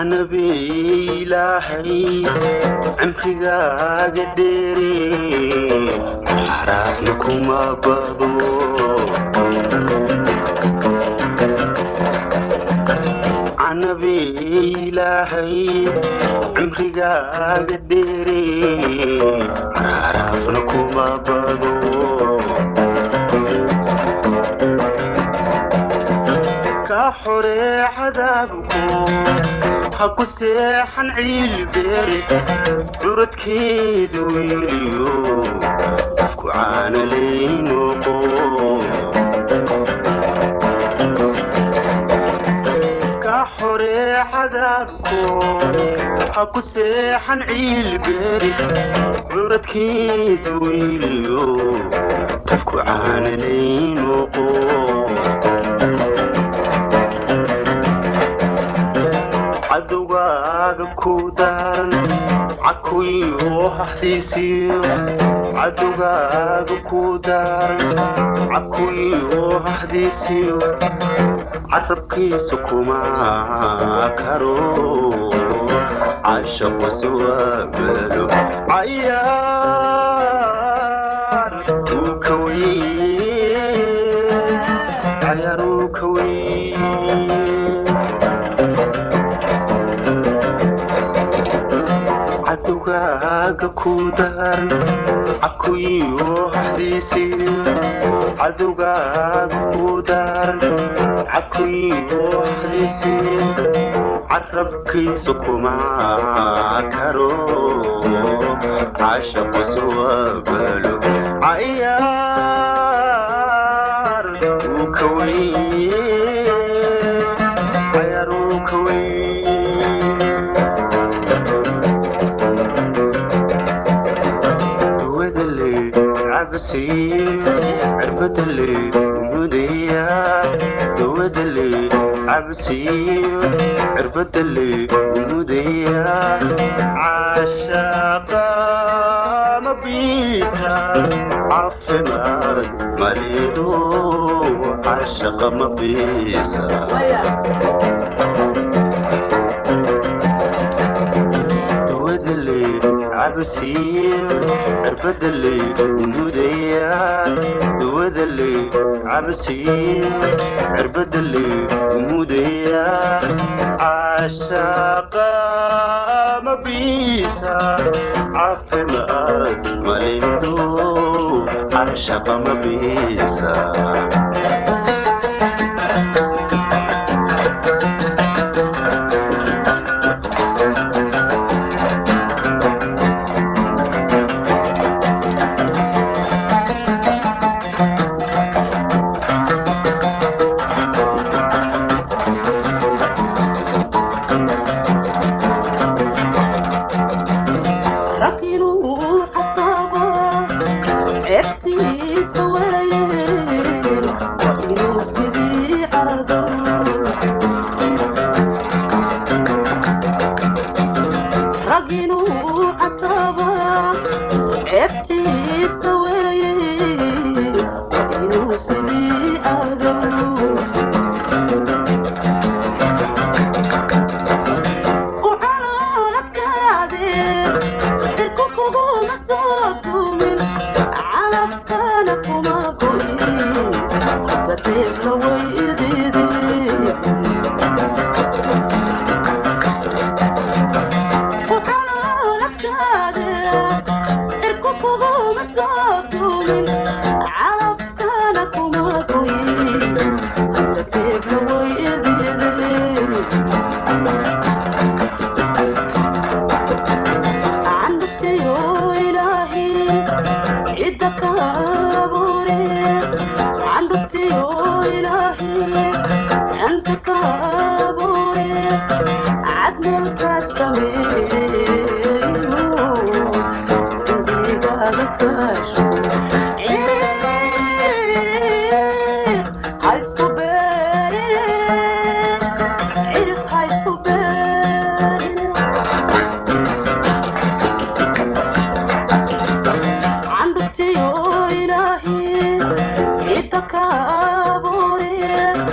Canabi Ilaahay cimrigaaga dheere xaraafna kuma bado. Canabi Ilaahay cimrigaaga dheere xaraafna kuma bado. Ka xoree cadaabku ha ku seexan ciilbeere curadkeedu wiiliyo afku caanalaynoqo. Ka xoree cadaabku ha ku seexan ciilbeere curadkeedu wiiliyo afku caanalaynoqo. Cadowgaaga ku daaran cakuyo haxdiisiyo, cadowgaaga ku daaran cakuyo haxdiisiyo, carabkiisu kuma karo caashaqu suwaabalo cayaar uu ka weyn, cayaar uu ka weyn. Cadowgaaga ku daaran cakuyo haxdiisiyo, cadowgaaga ku daaran cakuyo haxdiisiyo, carabkiisu kuma karo caashaqu suwaabalo cayaar uu ka weyn, cayaar uu ka weyn. Cirbadale mudaya dawadale cabsiyo, cirbadale mudaya caashaqa mabiisa caafimaad malido caashaqa mabiisa. Dawadale cabsiyo cirbadale mudaya dawadale cabsiyo cirbadale mudaya caashaqa mabiisa caafimaad malido caashaqa mabiisa.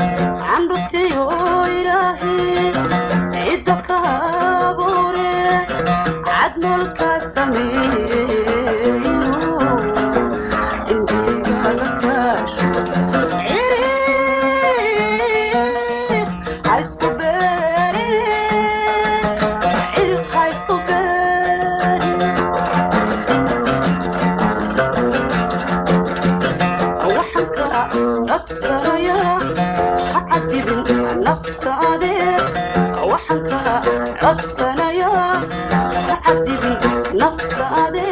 Candhubtiyo Ilaahay cidda ka Abuure cadnolka sameeyo indiga la kaasho cirif ha isku beerin, cirif ha isku beerin. Waxaan kaa codsanayaa ha cadibin naftaade, waxaan kaa codsanayaa ha cadibin naftaade.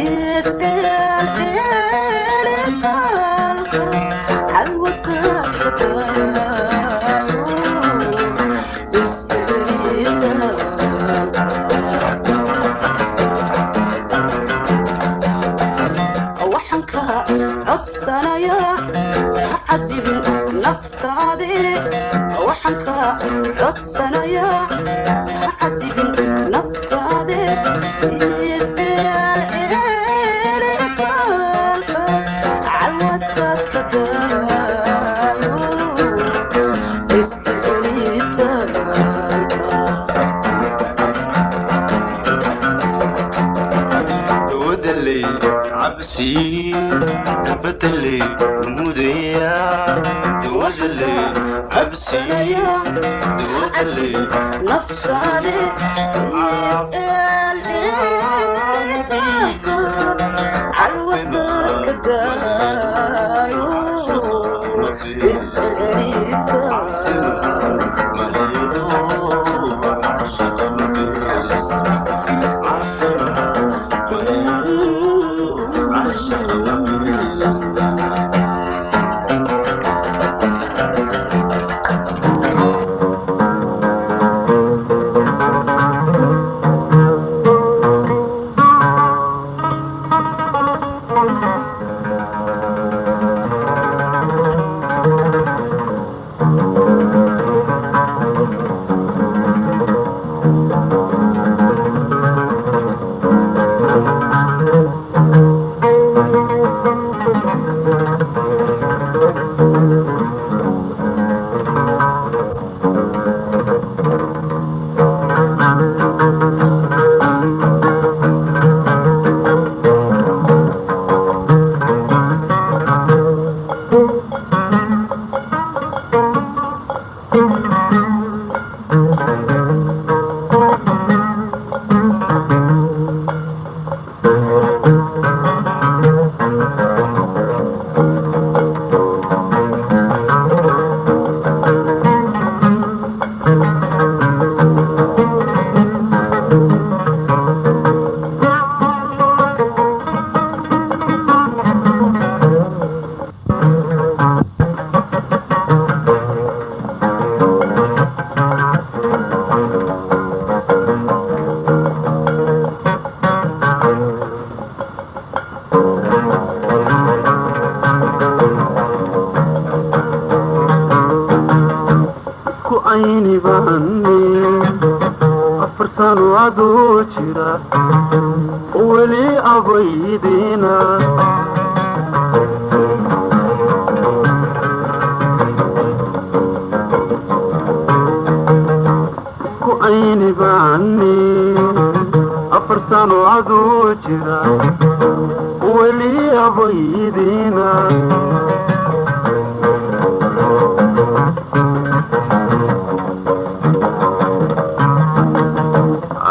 Isceelceelitaalka xalwasaadkadaayo isceelitaalka. Waxaan kaa codsanayaa ha cadibin naftaade, waxaan kaa codsanayaa ha cadibin naftaade. Isceelceelitaalka calwasaadka daayo isceelitaalka. Dawadaley cabsi cirbadaley mudaya, dawadaley cabsi, dawadaley naftaade isceelceelitaalka calwasaadka daayo isceelitaalka. Isku ayni baane 4 sano aduu jira weli abaydina. Isku ayni baane 4 sano aduu jira weli abaydina.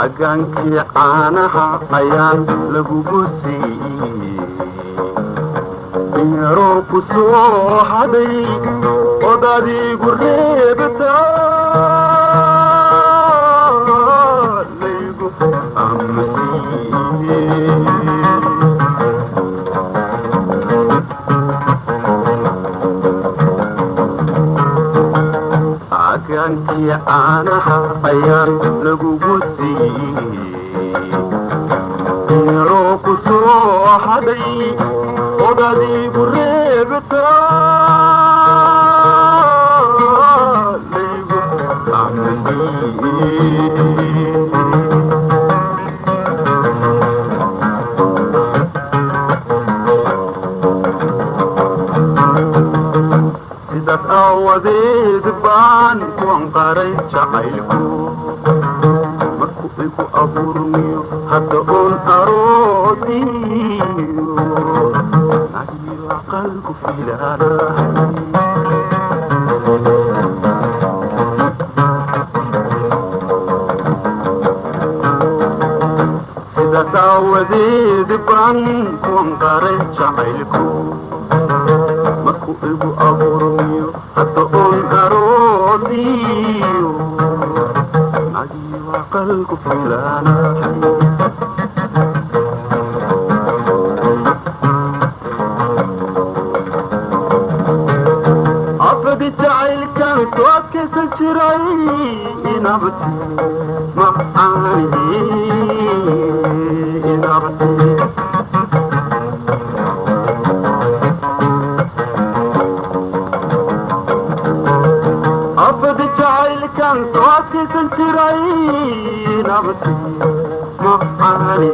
Agaankii caanaha ayaan lagugu siiyey yaroo ku soo haday od adigu reebtaa laygu amsiiye. Agaankii caanaha ayaan lagugu siiyey yaroo ku soo haday od adigu reebtaa laygu amsiiye. Sidaas aawadeed baan ku anqaray jacaylku. Igu abuurmiyo hadda oon aroosiyo nagiyo aqalku filaanahay. Sidaas aawadeed baan kuwan qaray jacaylku markuu igu abuurmiyo hadda oon aroosiyo nagiyo aqalku filaanahay. Afadi jacaylkan soo adkaysan jiray inabti macaani inabti. Afadi jacaylkan soo adkaysan jiray inabti macaani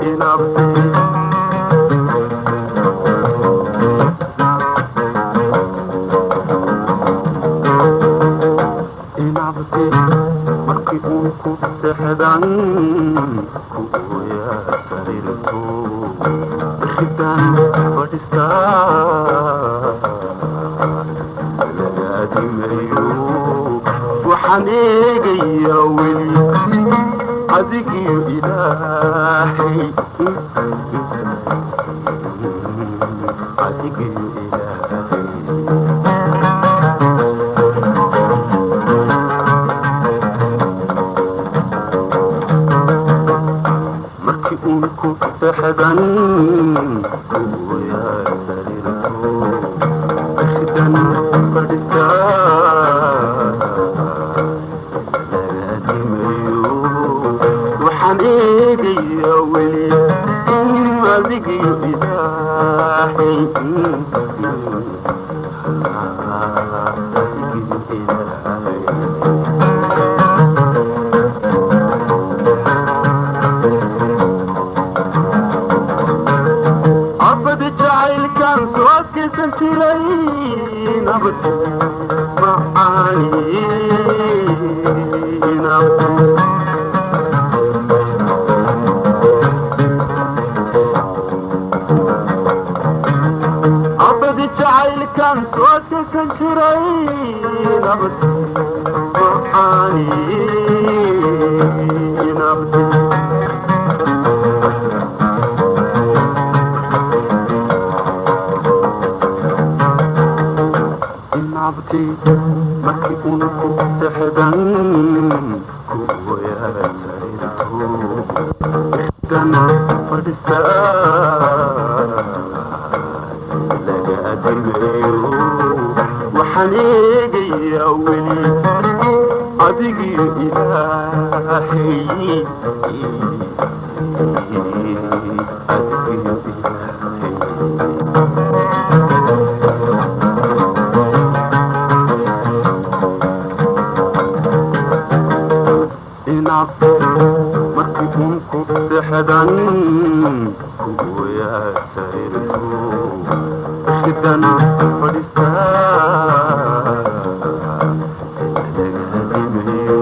inabti. Inabti markii uu ku seexdan ku ooyaa sariirto biridan fadhiistaa lagaadimayo, waxaan eegayaa weli adigiyo Ilaahay, adigiyo Ilaahay. Markii uun ku seexdan ku ooyaa sariirto biridan fadhiistaa lagaadimayo, waxaan eegayaa weli adigiyo Ilaahay, adigiyo Ilaahay. Abadi jacaylkan soo adkaysan jiray nabad macaani nabad. Abadi jacaylkan soo adkaysan jiray nabad macaani nabad. Inabti markii uuna ku seexdan ku ooyaa sariirto biridan fadhiistaa laga adimayo, waxaan eegayaa weli adigiyo Ilaahay, adigiyo Ilaahay. Inabti markii uun ku seexdan ku ooyaa sariirto biridan fadhiistaa lagaadimayo,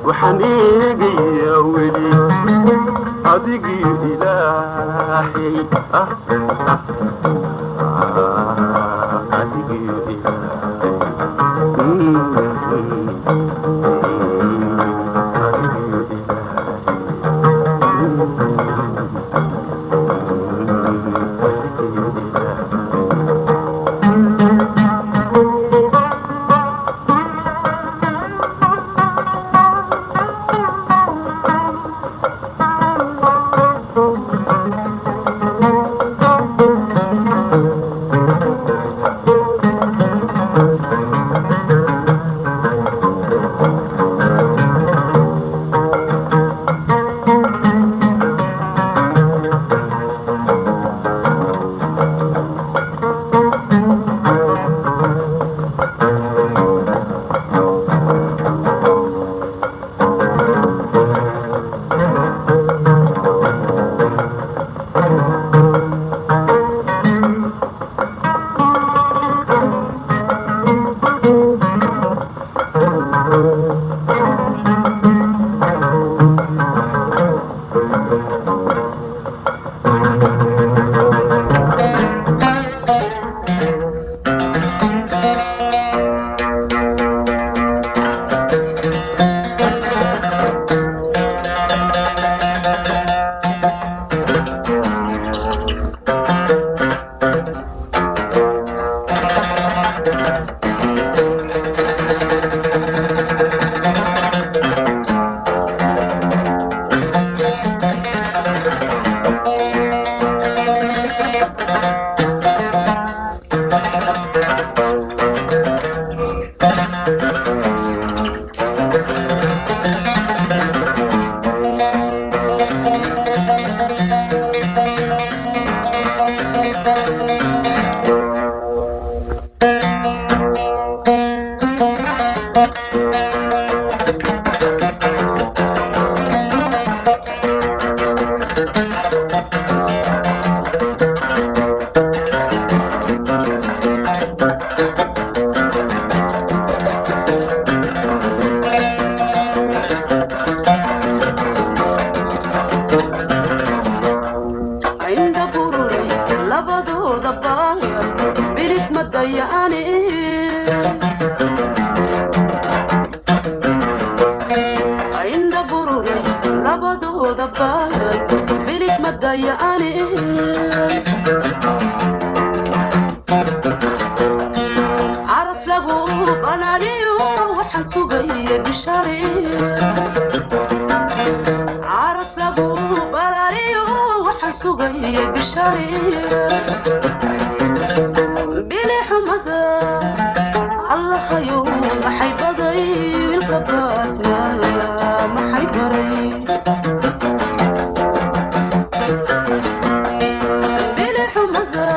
waxaan eegayaa weli adigiyo Ilaahay, ah ah adigiyo Ilaahay, adigiyo Ilaahay, adigiyo Ilaahay. Dabbaal bilig ma dayacane. Aros lagu banaaniyo waxaan sugaya bishare. Aros lagu banaaniyo waxaan sugaya bishare. Bili xumada Allahayow, maxay baday wiilka baasna, maxay baray? Bili xumada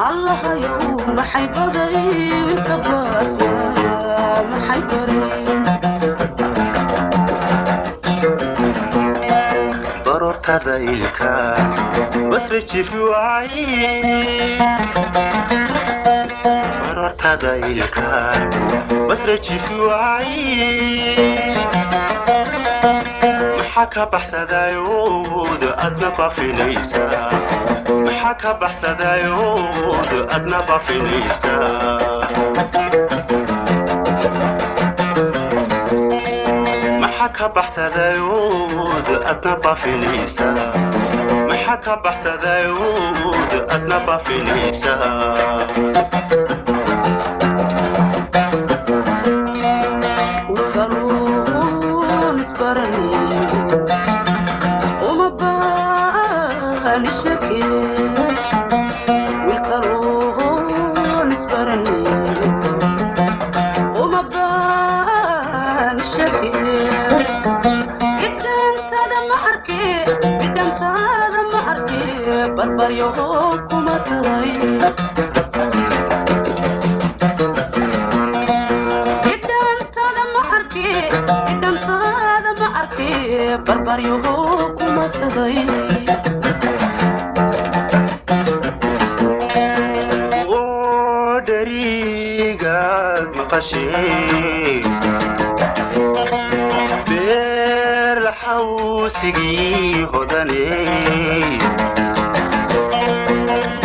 Allahayow, maxay baday wiilka baasna, maxay baray? Baroortada ilka basra jifi waaye, baroortada ilka basra jifi waaye. Maxaa ka baxsadayod adna bafinaysaa? Maxaa ka baxsadayod adna bafinaysaa? Maxaa ka baxsadayod adna bafinaysaa? Maxaa ka baxsadayod adna bafinaysaa? Kaluun isbaranayo uma baahni shake. Wiilkaluun isbaranayo uma baahni shake. Bidhantada ma arke, bidhantada ma arke, barbaryo kuma tahay. Bidhantada ma arke, bidhantada ma arke, barbaryo kuma tahay. Oo dharigaad maqashay beer laxawsigii hodane.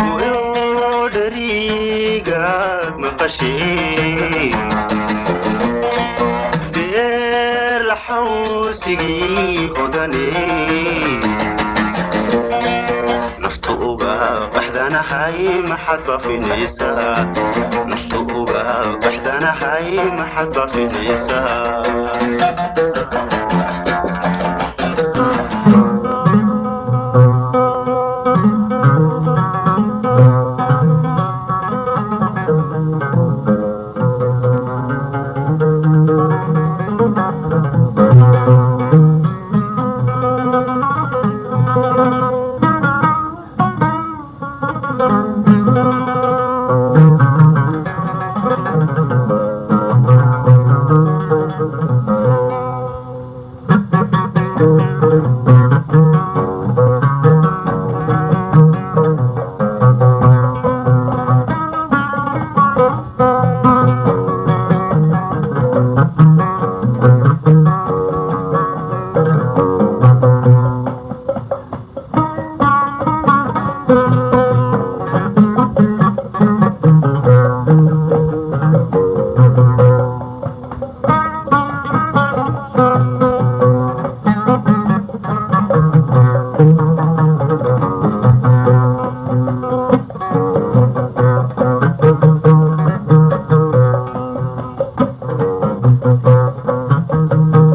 Oo dharigaad maqashay beer laxawsigii hodane. Naftu uga baxdanahay maxaad bafinaysaa? Naftu uga baxdanahay maxaad bafinaysaa?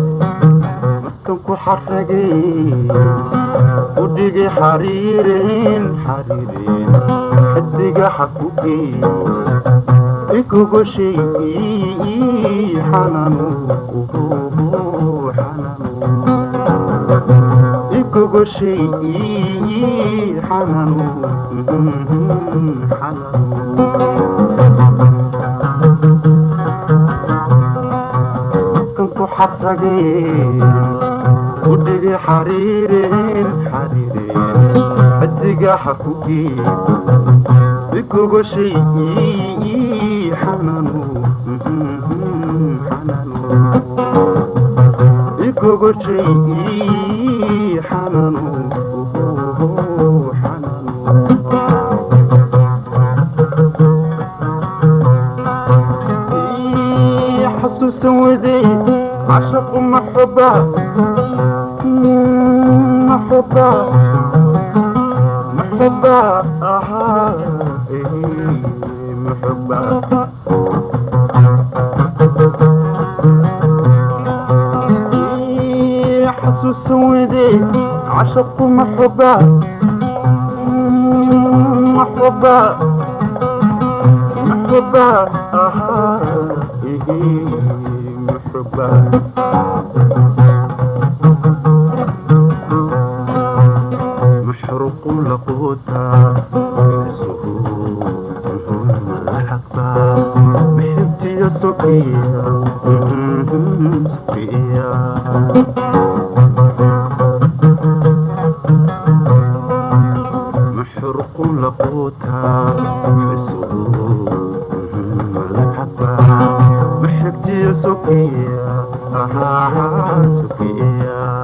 Markan ku xaragay u dhigay xariireen xariireen, xidiga ha ku geeyo ikugu sheegii xananu xananu, ikugu sheegii xananu xananu. Markan ku xaragay u dhigay xariireen xariireen, xidiga ha ku geeyo ikugu sheegii xananu xananu, ikugu sheegii xananu xananu. Xasuusan waday cashaqu ma xuba. محبة محبة محبة حسوس ودي عشق محبة محبة محبة محبة محرق لقوتا محبتي يا سقيا سقيا محرق لقوتا محبتي يا سقيا سقيا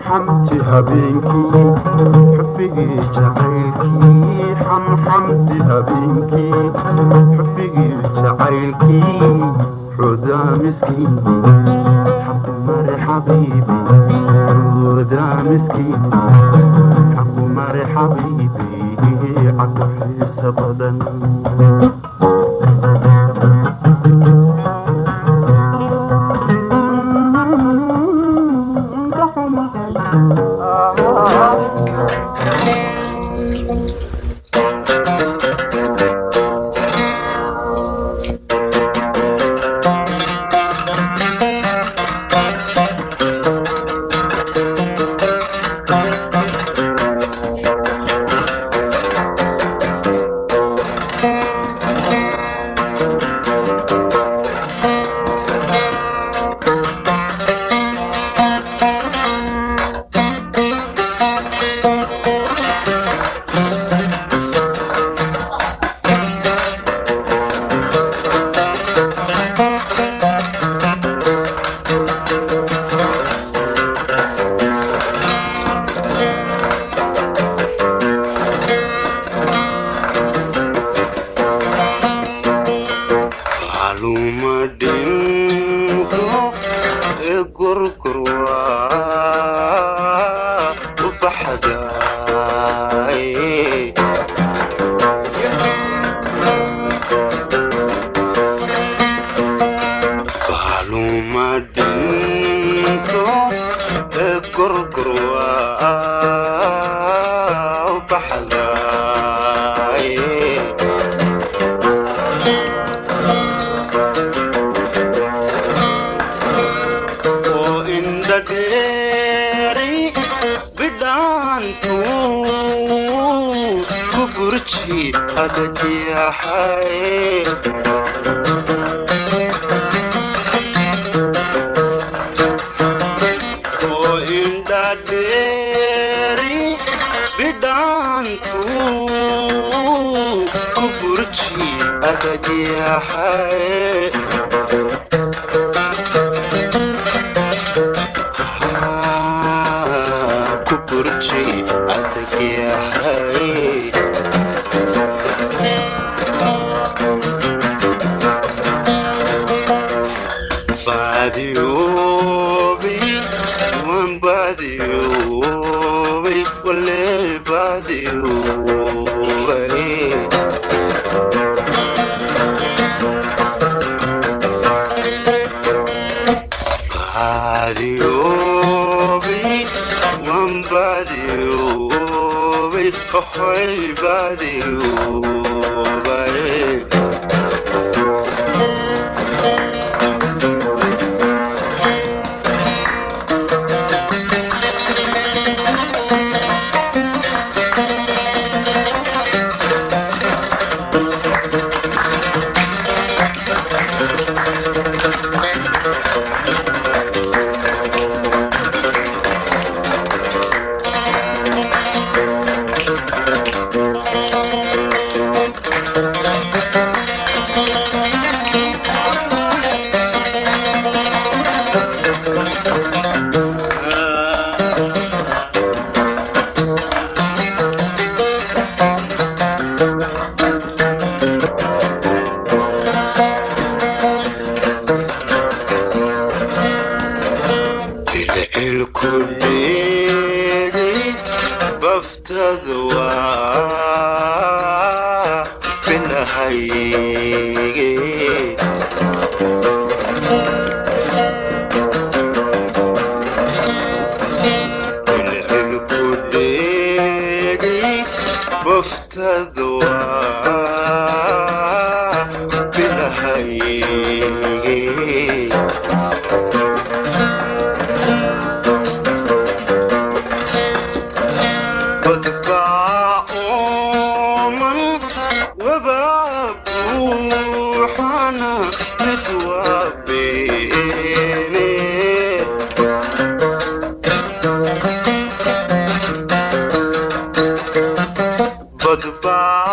Xamxamti habeenkii xubbigii jacaylkii, xamxamti habeenkii xubbigii jacaylkii, xudaa miskiin xaqumare xabiibi, xudaa miskiin xaqumare xabiibi, caku xiisa badan. Haluma dhinto ee gorgor waa u baxday. Haluma dhinto ee gorgor waa u baxday. Oo indha dheeri bidhaantu ku burji adag yahay. Oo indha dheeri bidhaantu ku burji adag yahay. Ku burji adag yahay. Baadiyoobay waan baadiyoobay walee baadiyoobay. Baadiyoobay waan baadiyoobay ohoy baadiyoobay. Bilcilku dhigay baftadu waa binahayge. Bilcilku dhigay baftadu waa binahayge. Badbaa ooman wabaa buuxana mid waa beene. Badbaa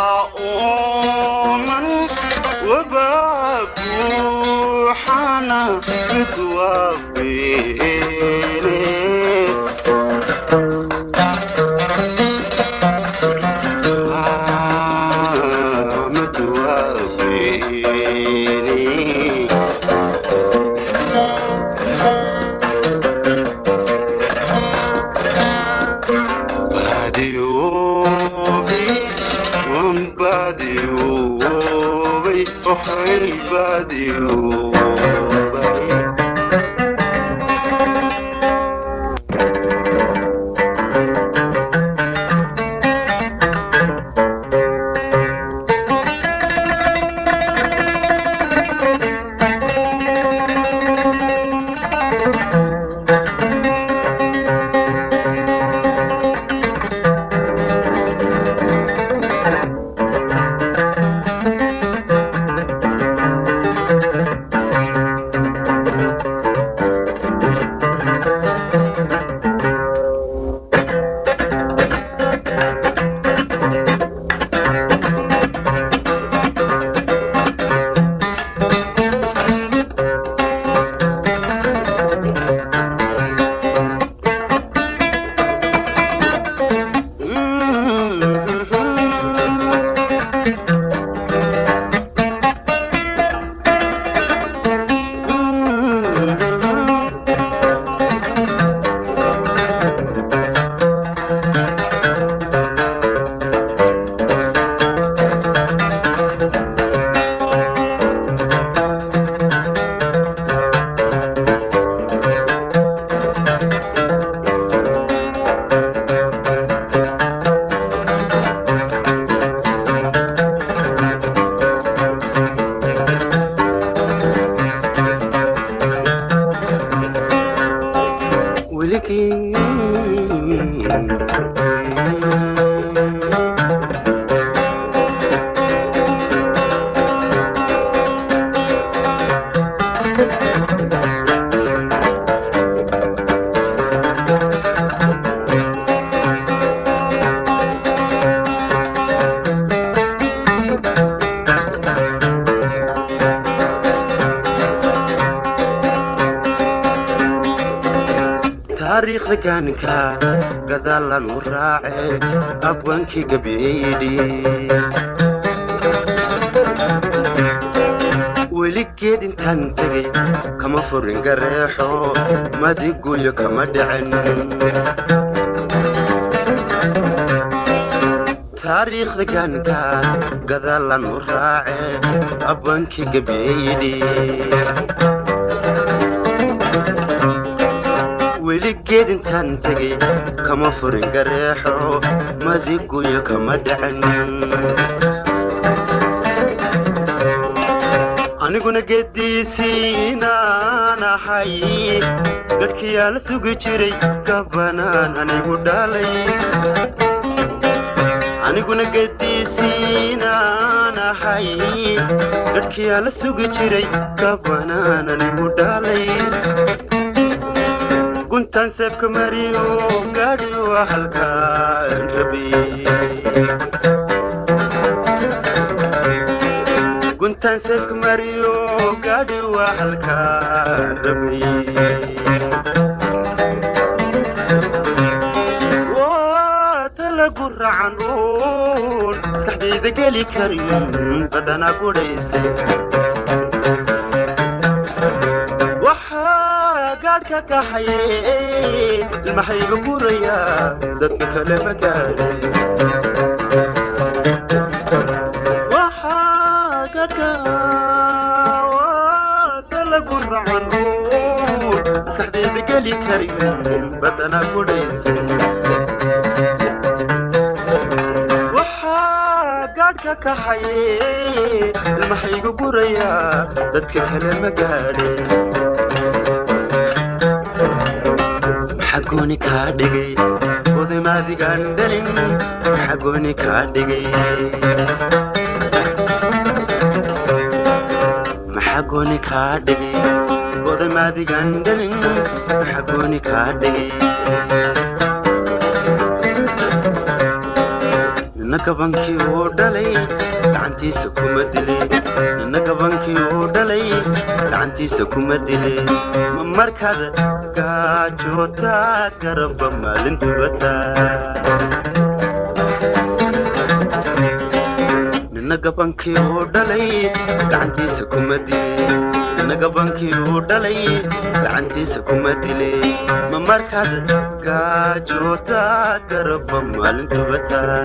Baadiyoobay. Taariikhda gaanka gadaalan u raace, abwankii gabyeydi weligeed intaan tegey kama furin gareexo, madiguyo kama dhicin. Taariikhda gaanka gadaalan u raace, abwankii gabyeydi weligeed intaan tegey kama furin gareexo, madiguyo kama dhicin. Aniguna geediisiinaan ahay, gadhkiyaa la sugi jiray, gabanaan anigu dhalay. Aniguna geediisiinaan ahay, gadhkiyaa la sugi jiray, gabanaan anigu dhalay. Guntaan seefka mariyo gaadhiyo halkaan rabay, guntaan seefka mariyo gaadhi waa halkaan rabay. Waa talagu racan uun maskaxdayda geli karin, badanaa gudhayse. Waxaa gaadhka kaxaye ilmahayga guraya, dadka kale ma gaadhay. Waxaa gaadhka waa talagu racan uun maskaxdayda geli karin, badanaa gudhayse. Waxaa gaadhka kaxaye ilmahayga guraya, dadka kale ma gaadhay. Maxaa gooni kaa dhigay oday dhalin? Maxaa gooni kaa dhigay? Maxaa gooni kaa dhigay oday maadigaan dhalin? Maxaa gooni kaa dhigay? Nina gabankii uu dhalay gacantiisa kuma dilay, nina gabankii uu dhalay gacantiisa kuma dilay. Ma markaad gaajootaa garabba maalin dubataa? Nina gabankii uu dhalay gacantiisa kuma dilay, nina gabankii uu dhalay gacantiisa kuma dilay. Ma markaad gaajootaa garabba maalin dubataa?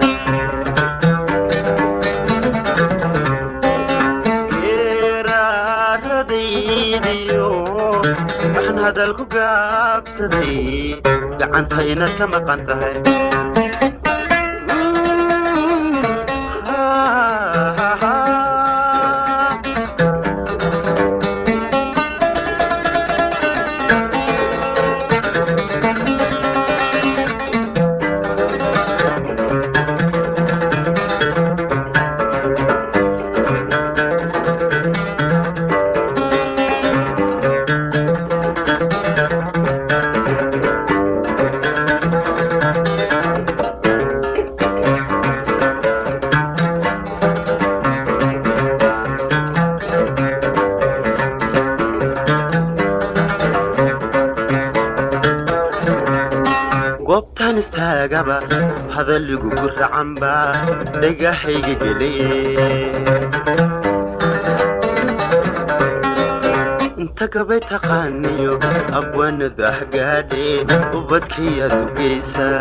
Hadal ku gaabsaday gacanta inaad ka maqan tahay. Goobtaan istaagaba hadalligu ku racanba dhagaxayga gelay. Inta gabay taqaaniyo abwaanada ahgaadhe ubadkayaad u geysaa.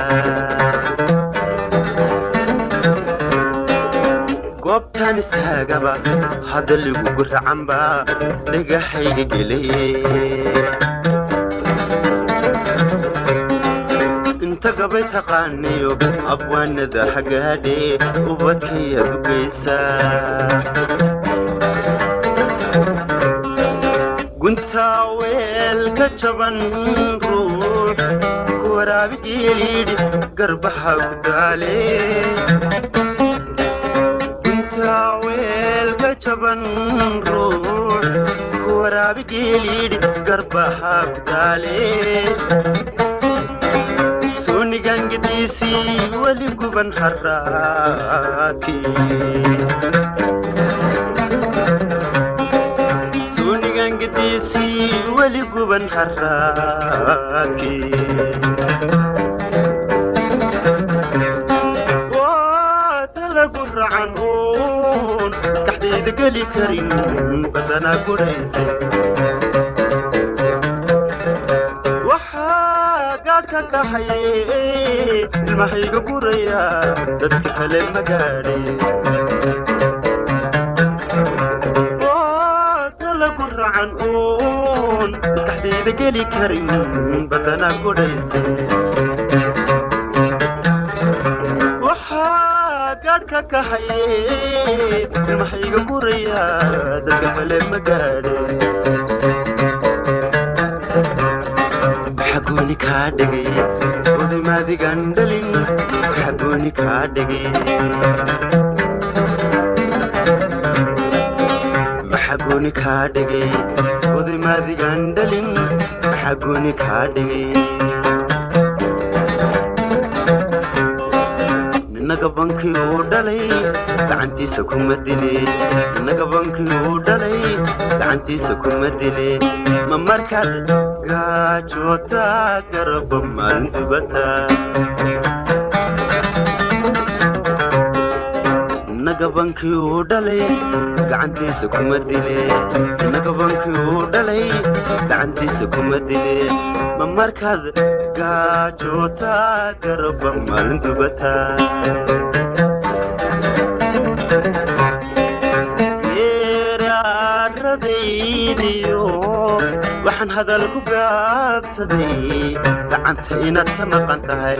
Goobtaan istaagaba hadalligu ku racanba dhagaxayga gelay. Inta gabay taqaaniyo abwaanada hagaadhe ubadkayaad u geysaa. Guntaa weel ka jaban ruux ku waraabi geelidhi garbaha ku daale. Guntaa weel ka jaban ruux ku waraabi geelidhi garbaha ku daale. Soonigangadiisii weli guban haraati. Soonigangadiisii weli guban haraadki. Waa talagu racan uun maskaxdayda geli karin badanaa gudhaysa. Waxaa gaadhka kahaye ilmahayga guraya dadka kale ma gaadhay. Waa talagu racan uun maskaxdayda geli karin badanaa gudhaysa. Waxaa gaadhka kahaye ilmahayga guraya dadka kale ma gaadhay. Xagooni kaa dhigay oday maadigan dhalin? Xagooni kaa dhigay? Maxagooni kaa dhigay oday maadigan dhalin? Maxagooni kaa dhigay? Ninaga bankii uu dhalay gacantiisa kuma dile. Ninaga bankii uu dhalay gacantiisa kuma dile. Ma markaad gaajootaa garaba maalin dubataa? Ninaga bankii uu dhalay gacantiisa kuma dile. Ninaga bankii uu dhalay gacantiisa kuma dile. Ma markaad gaajootaa garaba maalin dubataa? Geeraaradaydiyo waxaan hadal ku gaabsaday gacanta inaad ka maqan tahay.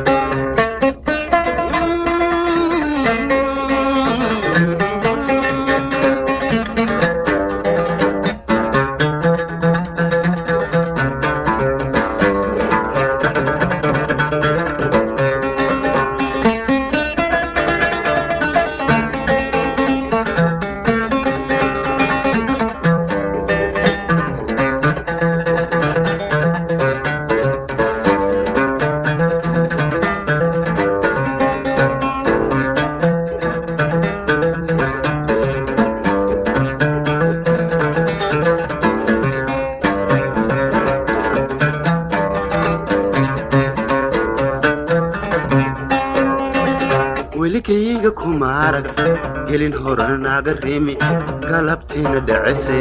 Weligayga kuma arag gelin horanaaga rimi galabtiina dhacese.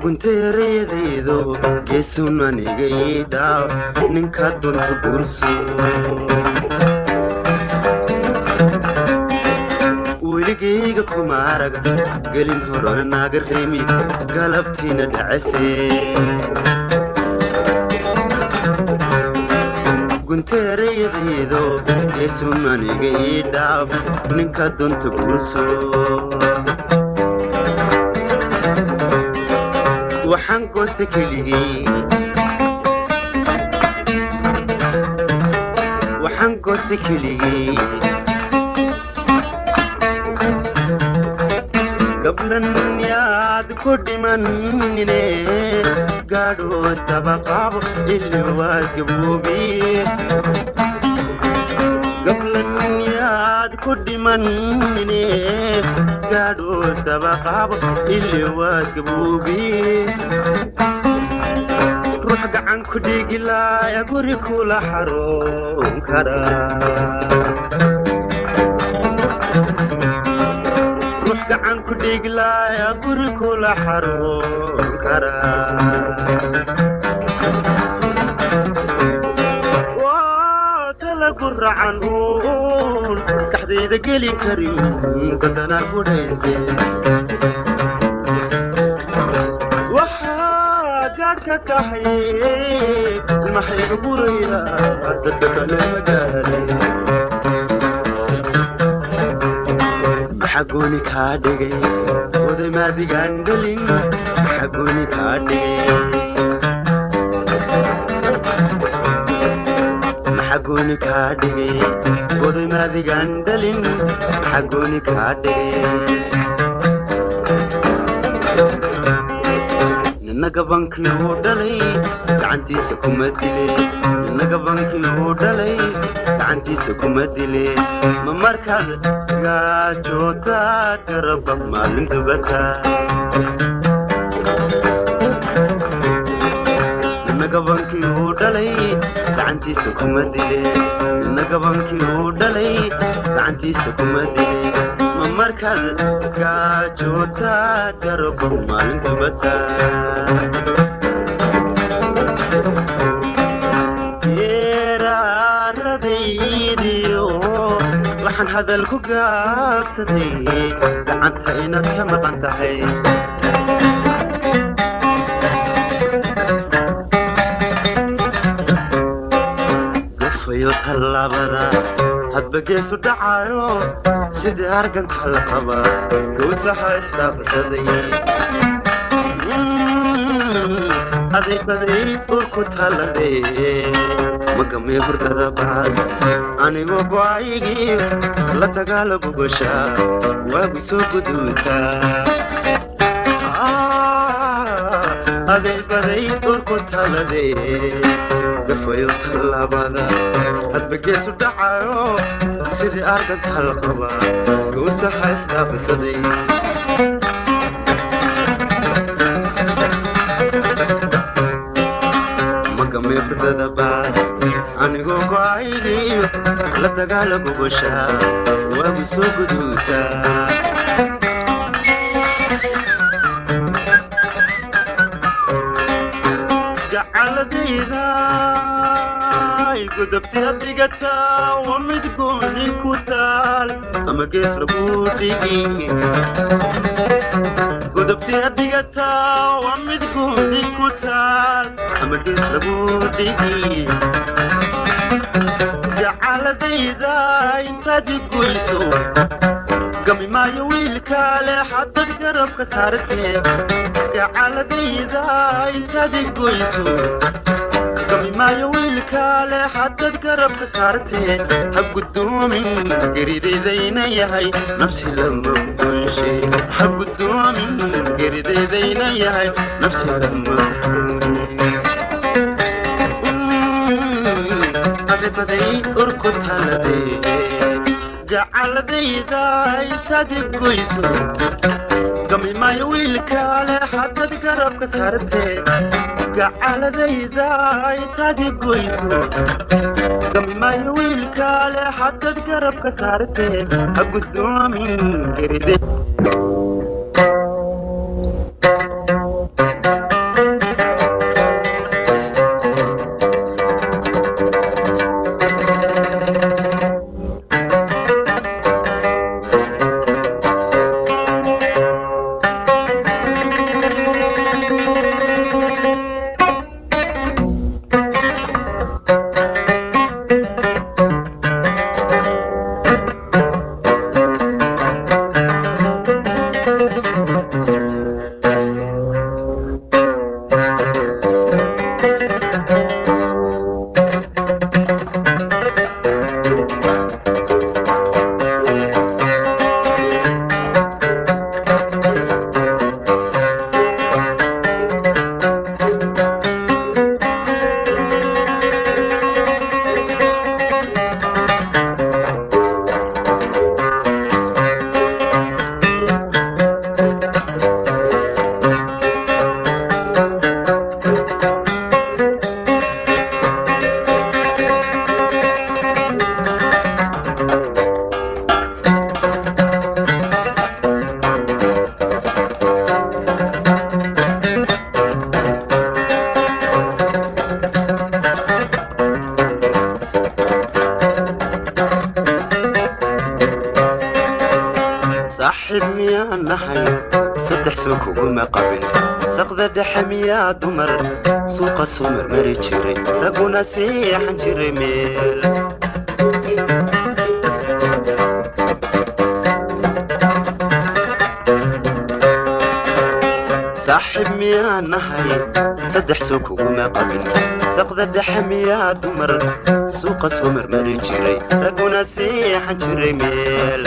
Gunta yarayadaydo geesun aniga ii dhaaw ninkaad doonta guurso. Weligayga kuma arag gelin horana naaga reemi galabtiina dhacase. Gunteerayadaydo geesumaniga ii dhaaf ninka dunta guurso. Waxaan goosta keligii, waxaan goosta keligii gablan yaad ku dhimanine gaadhoos dabaqaabo ili waad gaboobi. Gablan yaad ku dhimanine gaadhoos dabaqaabo ili waad gaboobi. Ruux gacan ku dhiigilaaya guri kula xaroon kara, ruux gacan ku dhiiglaaya guri kula xaroon kara. Waa tala guracan uun maskaxdayda geli karin godana gudhayse. Waxaa gaadhka kahaye ilmahayga guraya dadka kale magaalay. Maxaa gooni kaa dhigay oday maadigaan dhalin? Maxaa gooni kaa dhigay? Maxaa gooni kaa dhigay oday maadigaan dhalin? Maxaa gooni kaa dhigay? Nina gabankii uu dhalay gacantiisa kuma dile, nina gabankii uu dhalay gacantiisa kuma dile. Ma markaad gaajoota garabka maalin dubata? Nina gabankii uu dhalay gacantiisa kuma dile, nina gabankii uu dhalay gacantiisa kuma dile. Ma markaad gaajoota garabka maalin dubata? Geeraaradaydiyo waxaan hadal ku gaabsaday gacanta inaad ka maqan tahay. Gafayo tallaabada hadba geesu dhacayo sidii arganta la qaba gowsaha isdhaafsaday. Adeegbaday urku talade magamee hurdada baas anigoo go'aygii la dagaala gogosha waagu soo guduuta. Adeegbaday urku talade gafayo tallaabada hadba geesu dhacayo sidii arganta la qaba gowsaha isdhaafsaday. Magamee hurdada baas anigoo go'aygii la dagaala gogosha waagu soo guduuta. Gacaladayda godobti dhigataa waa mid gooni ku taal ama gees lagu dhigi. Godobti dhigataa waa mid gooni ku taal ama gees lagu dhigi. Gacaladayda intaad goyso gami maayo wiilkaale xadad garabka saartee. Gacaladayda intaad goyso gami maayo wiilkaale xadad garabka saartee. Ha guddoomin geridaydayna yahay nafsi lama gunshe, ha guddoomin geridaydayna yahay nafsi lama. Adebaday urku talade gacaladayda intaad goyso gami maayo wiilkaale xadad garabka saartee. Gacaladayda intaad goyso gami maayo wiilkaale xadad garabka saartee. Ha guddoomin geride. Soo kuguma qabin saqda dhexe miyaa dumar suuqa soo marmari jiray, raguna seexan jiray meel. Saaxiib miyaa nahay? Saddex soo kuguma qabin saqda dhexe miyaa dumar suuqa soo marmari jiray, raguna seexan jiray meel.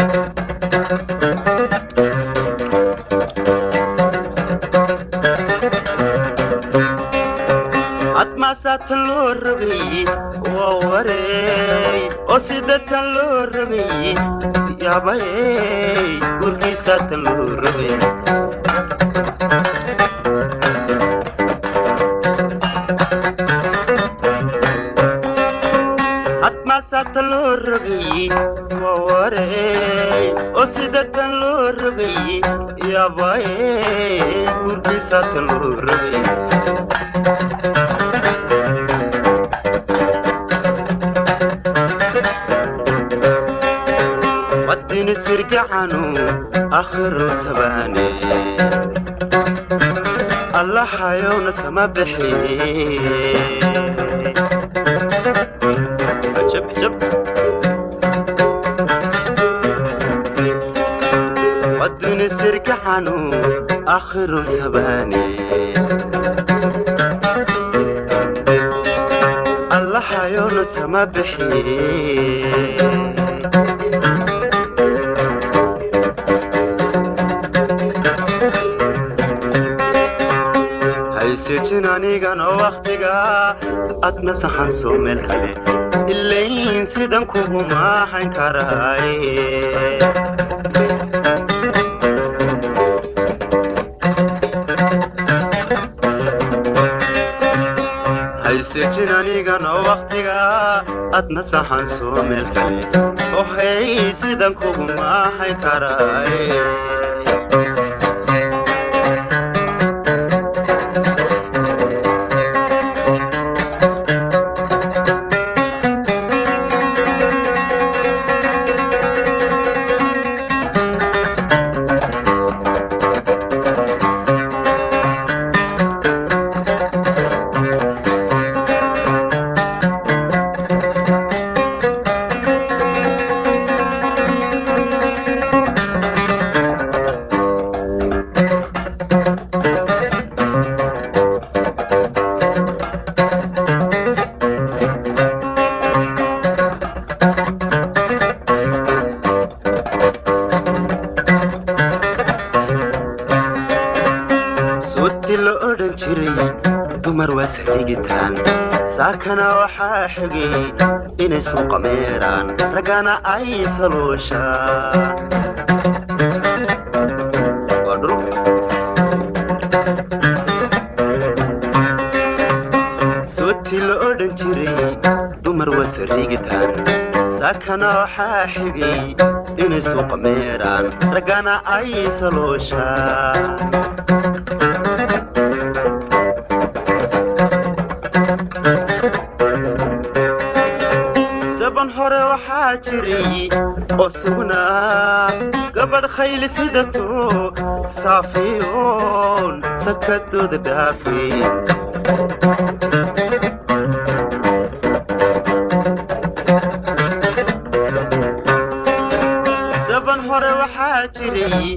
Admaasaatan loo rogay waa wareey, oo sidatan loo rogay yaabayey, gurgiisaatan loo rogay. Admaasaatan loo rogay waa wareey, oo sidatan loo rogay yaabayey, gurgiisaatan loo rogay. Wadini sirgacanu akhiru sabane, Allahayowna sama bixi. Ajab jab. Wadini sirgacanu akhiru sabane, Allahayowna sama bixi. Haysejin anigana wakhtiga adna saxan soo meel kale, ilayn sidan kuguma hayn karaay. Haysejin anigana wakhtiga adna saxan soo meel kale, ohey, sidan kuguma hayn karaay. Suuti la odhan jiray dumar waa sariigitaan, saakana waxaa xigay inay suuqa meeraan, raggana ay saluushaan. Waa dhulka. Suuti la odhan jiray dumar waa sariigitaan, saakana waxaa xigay inay suuqa meeraan, raggana ay saluushaan. Saban hore waxaa jiray oo sugnaa gabadh khayli sidato saafiyoon sakadooda dhaafay. Saban hore waxaa jiray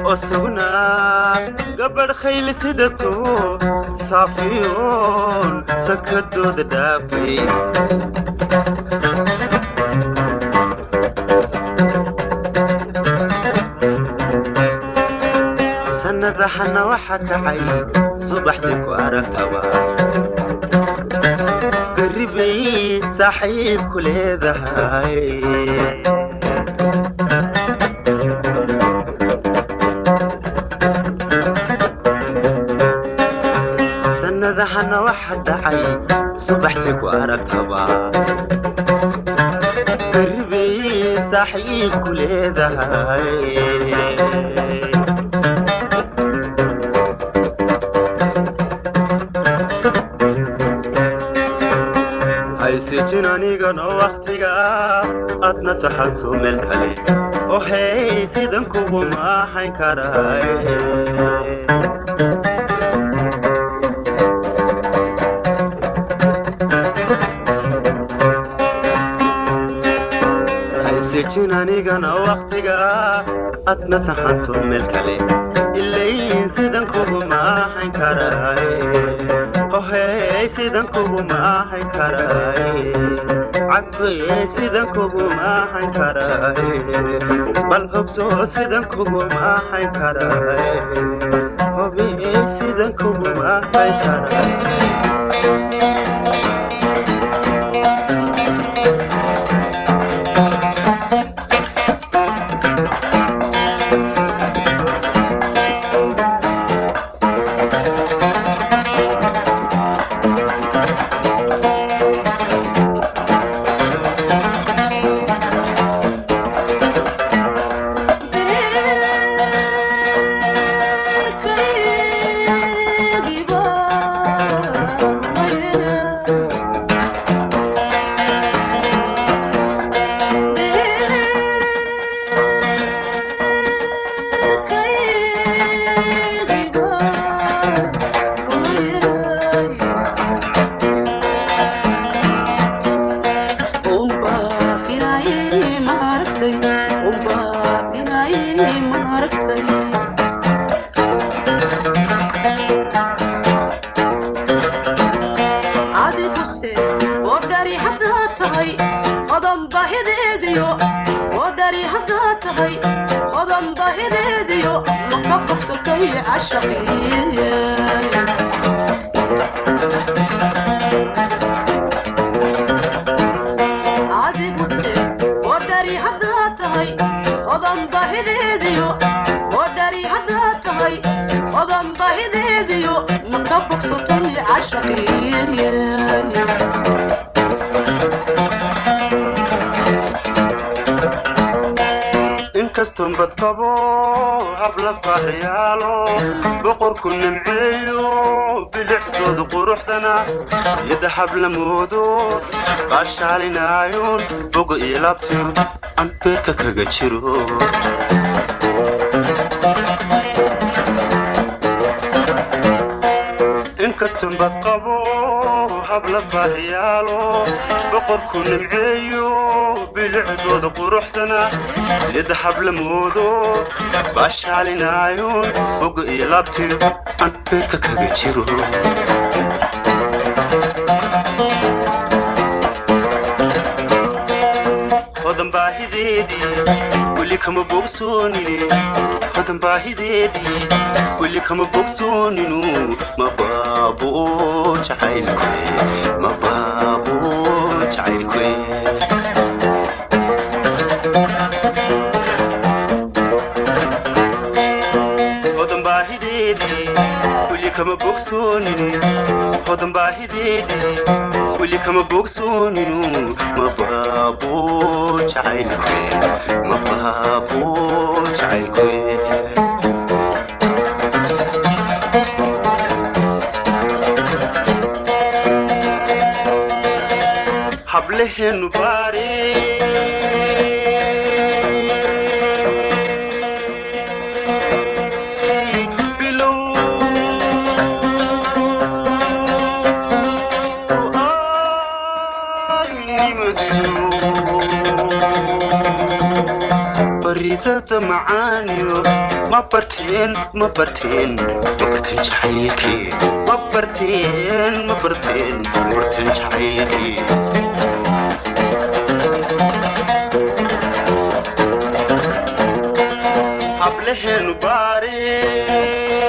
oo sugnaa gabadh khayli sidato saafiyoon sakadooda dhaafay. Sanadahana waxa kacay subaxdii ku aragtaba berri bay saaxiib ku leedahay. Sanadahana waxa dhacay subaxdii ku aragtaba berri bay saaxiib ku leedahay. Haysejin anigana wakhtiga adna saxan soo meel kale, Ohey, sidan kuguma hayn karay. Haysejin anigana waqtiga, adna saxanso meel kale, ilayn sidan kuguma hayn karay. Ohey, sidan kuguma hayn karay. Cabbe, sidan kuguma hayn karay. Bal hubso, sidan kuguma hayn karay. Hobi, sidan kuguma hayn karay. Inkastoo badqabo habla baariyaalo, boqorku nimceeyo, bilicdoodu quruxdana yada habla moodo, baashaalinaayoon boga iyo laabtiyo aan beerka kaga jiro. Inkastoo badqabo habla baariyaalo, boqorku nimceeyo, bilicdooda quruxdana yada habla moodo, baashaalinaayoon boga iyo laabtiyo aan beerka kaga jiro. Hodan baahideedii weli kama bogsoonine, hodan baahideedii weli kama bogsooninu, ma baabo jacaylku, ma baabo jacaylku. Hodan baahideedii weli kama bogsoonine, hodan baahideedii weli kama bogsooninu, ma baabo jacaylku, ma baabo jacaylku. Hableheenu baare bilow baridada macaaniyo, ma barteen, ma barteen, ma barteen jacaylkii, ma barteen, ma barteen, ma barteen jacaylkii. Hableheenu baare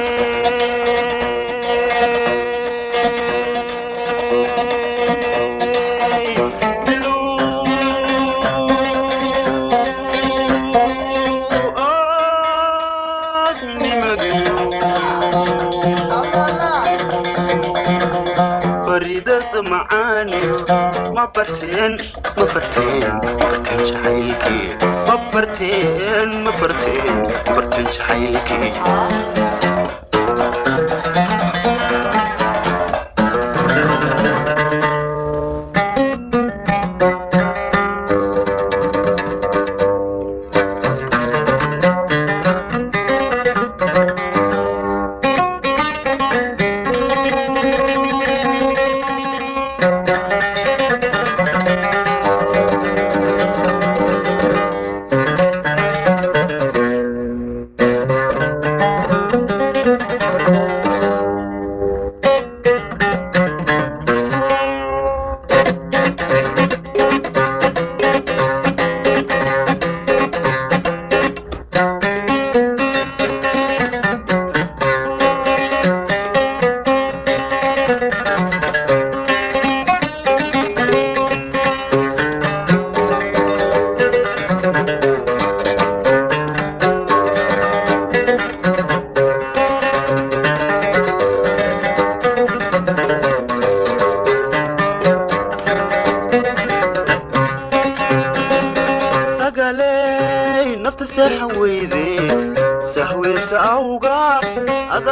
bilow aadnimadiyo baridada macaaniyo, ma barteen, ma barteen, ma barteen jacaylkii, ma barteen, ma barteen, ma barteen jacaylkii.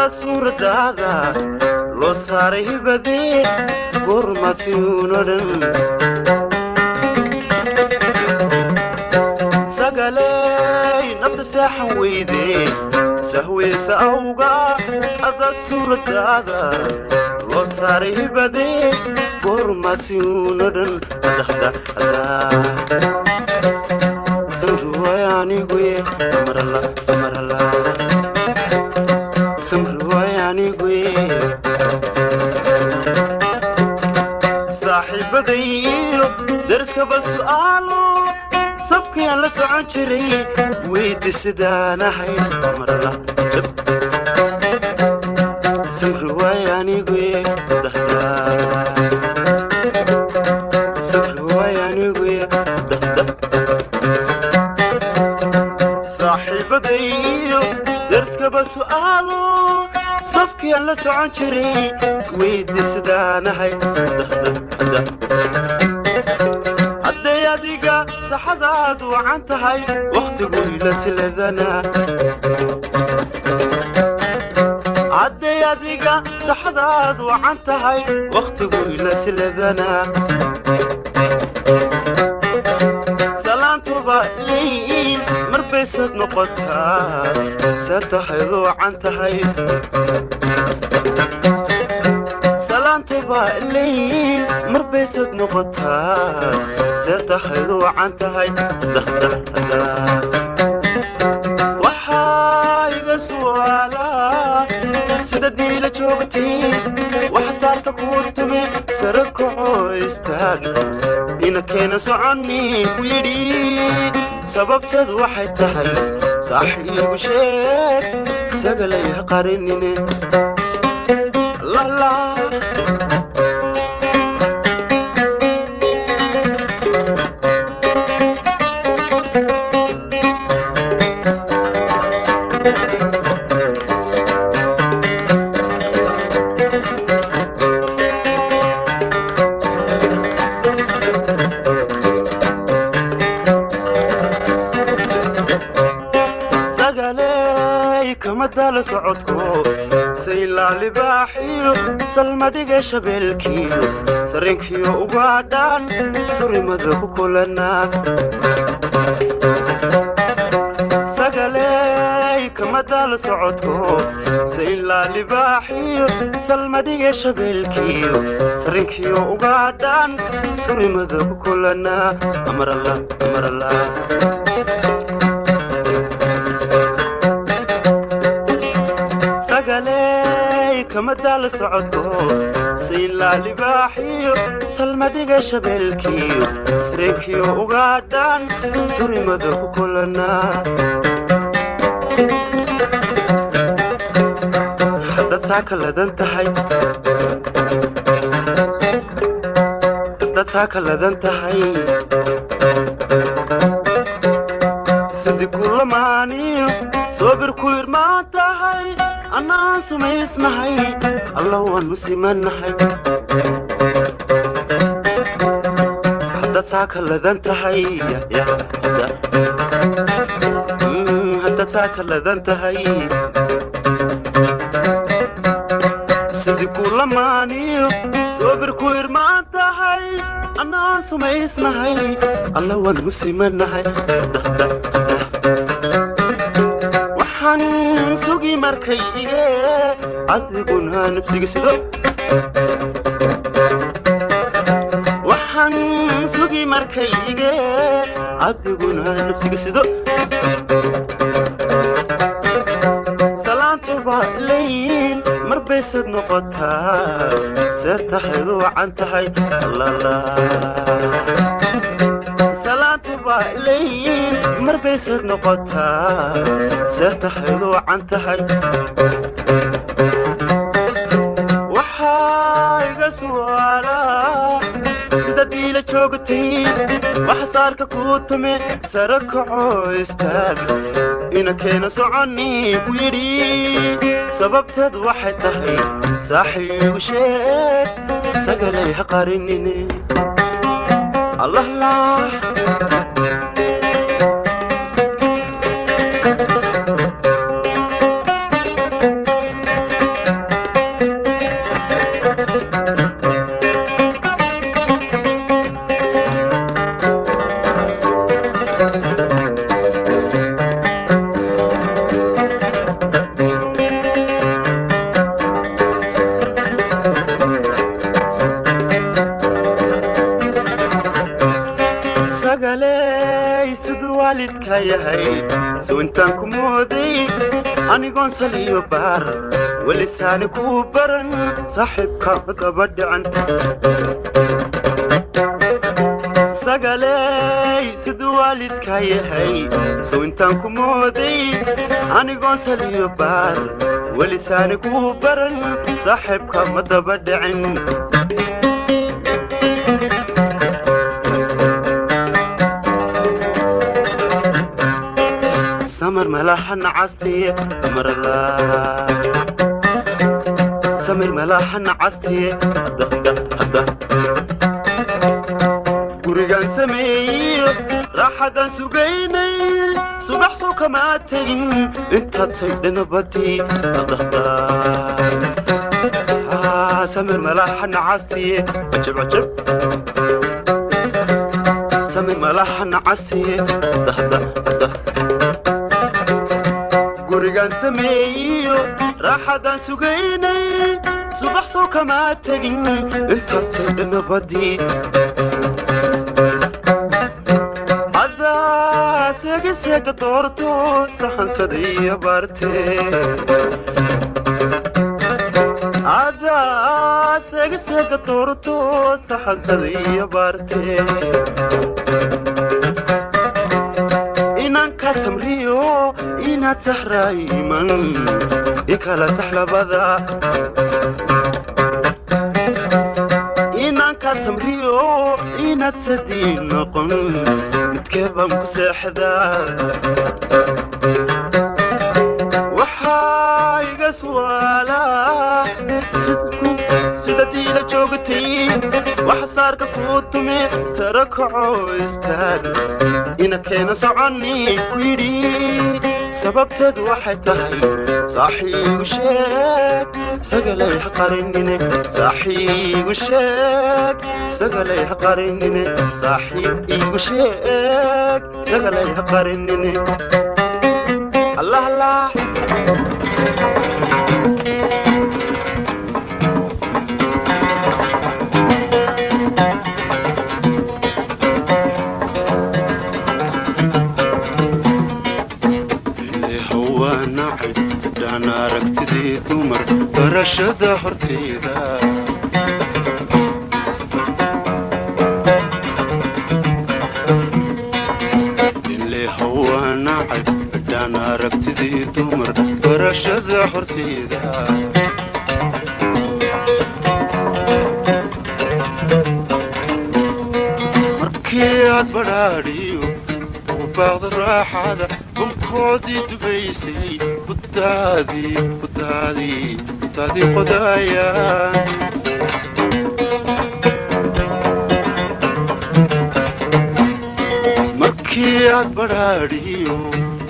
Adaa suuradaada loo saaray hibadee, goormaad siuun odhan? Sagaley nafta seexan weyde, sahweysa awga. Adaa suuradaada loo saaray hibadee, goormaad siuun odhan? Samriwaay aniguye, amarala amarala, samriwaay aniguye. Saaxiibaday iyo deriskaba su'aalo, sabkayaan la socon jiray weydi sidaan ahay. Amarala jab, samriwaay aniguye, dahda samriwaay aniguye, dahda. Saaxiibaday iyo deriskaba su'aalo, safkiyaan la socon jiray weydi sidaan ahay. Hadday adiga saxadaad wacan tahay, wakhtigu ila siladana. Hadday adiga saxadaad wacan tahay, wakhtigu ila siladana. Salaantuba leyn mar baysad noqotaa, see tahayd wacan tahay. Salaantuba leyn mar baysad noqotaa, see tahayd wacan tahay. Waxaa iga su'aalaa sida diila joogtay, waxa saarka kuu tume, sare kacoo istaag, ina keena soconni ku yidhi. Sababteedu waxay tahay, saaxiibu sheeg, sagalay ha qarinine lala. Sagaley kama daala socodko, saylaa libaaxiyo salmadhiga shabeelkiyo sarinkiyo ugaadhaan surimada ku kulanaa. Sagaley kama daala socodko, saylaa libaaxiyo salmadhiga shabeelkiyo sarinkiyo ugaadhaan surimada ku kulanaa. Amaralla amaralla. Sagaley kama daala socodko, saylaa libaaxiyo salmadhiga shabeelkiyo sarinkiyo ugaadhaan surimada ku kulanaa. Haddaad saaka ladan tahay, haddaad saaka ladan tahay, sidi kulamaaniyo soobir ku irmaan tahay, annaan sumaysnahay, alla waanu simannahay. Haddaad saaka ladan tahay, haddaad saaka ladan tahay, sidi kulamaaniyo soobir ku irmaan tahay, annaan sumaysnahay, alla waanu simannahay. Waxaan sugi markayge, adiguna nabsiga sido. Waxaan sugi markayge, adiguna nabsiga sido. Salaantuba leyn mar baysad noqotaa, see tahayd wacan tahay lala. Salaantuba leyn mar baysad noqotaa, see tahayd wacan tahay. Waxaa iga su'aalaa sida diila joogtay, waxa saarka kuu tume, sare kacoo istaag, ina keena soconni ku yidhi. Sababteedu waxay tahay, saaxiibu sheeg, sagalay ha qarinine allah lah. Siduu waalidka yahay sow intaan ku mooday anigoon saliyo baar welisaani kuu baran saaxiibka daba dhican. Sagaley, siduu waalidka yahay sow intaan ku mooday anigoon saliyo baar welisaani kuu baran saaxiibka ma daba dhicin. Samar malaha nacastiye marala, samir malaha nacastiye hadda hadda. Gurigaan sameeyo raaxadaan sugaynay subax soo kamaa tegin intaad saydhanabati hadda. Samir malaha nacastiye, cajab cajab. Samir malaha nacastiye hadda hadda hadda. Gurigaan sameeyo raaxadaan sugaynay subax soo kamaa tegin intaad saydhanabadii haddaa seega seega doorto saxansadaiyo baarte, adaa seega seega doorto saxansadaiyo baarte. Inaan kaa samriyo inaad saxraayiman ikala sax labada, inaan kaa samriyo inaad sadii noqon midkee baan ku seexdaa? Waxaa iga su'aalaa sida diila joogtay waxa saarka kuu tume sara kaco istaag ina keena soconni ku yidhi. Sababteedu waxay tahay saaxiigu sheeg sagalay ha qarinine, saaxiigu sheeg sagalay ha qarinine, saaxiib iigu sheeg sagalay ha qarinine. Allah allah. Hawaa nacay dhaan aragtidii dumar barashada horteyda. Ile hawaa nacay dhaan aragtidii dumar barashada horteyda. Markii aad badhaadhiyo ugu baaqda raaxada bunkoodii dubaysay buddaadii buddaadii buddaadii qodaayaan. Markii aad badhaadhiyo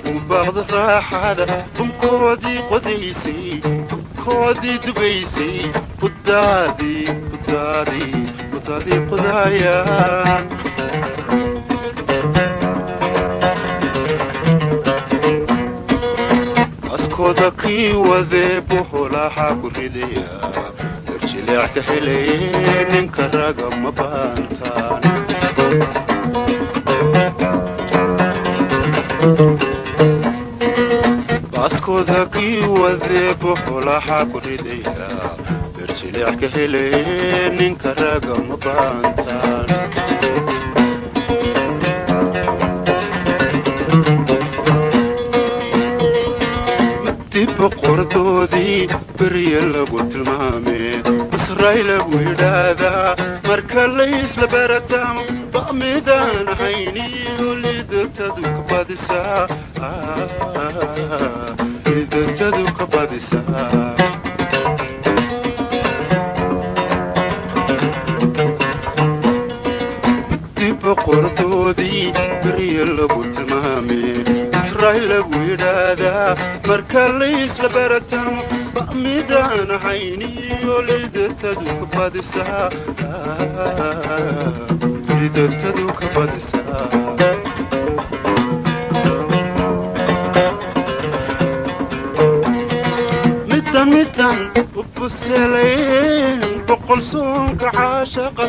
ugu baaqda raaxada bunkoodii qodaysay bunkoodii dubaysay buddaadii buddaadii buddaadii qodaayaan. Askooda kii wadee buxulaha ku ridaya garjileec ka helaye ninka raga ma baantaan. Baaskooda kii wadee buxulaha ku ridaya garjileec ka helaye ninka raga ma baantaan. Dib boqordoodii berye lagu tilmaame basray lagu yidhaahdaa marka laysla barataamo ba'midaan ahayniyo lidatadu ka badisaa, lidatadu ka badisaa. Dib boqordoodii berye lagu tilmaame israa'iil lagu yidhaahdaa marka laysla baratamo ba'midaan ahayniyo lidatadu ka badisaa, lidatadu ka badisaa. Middan middan u buselayn boqol soonka caashaqa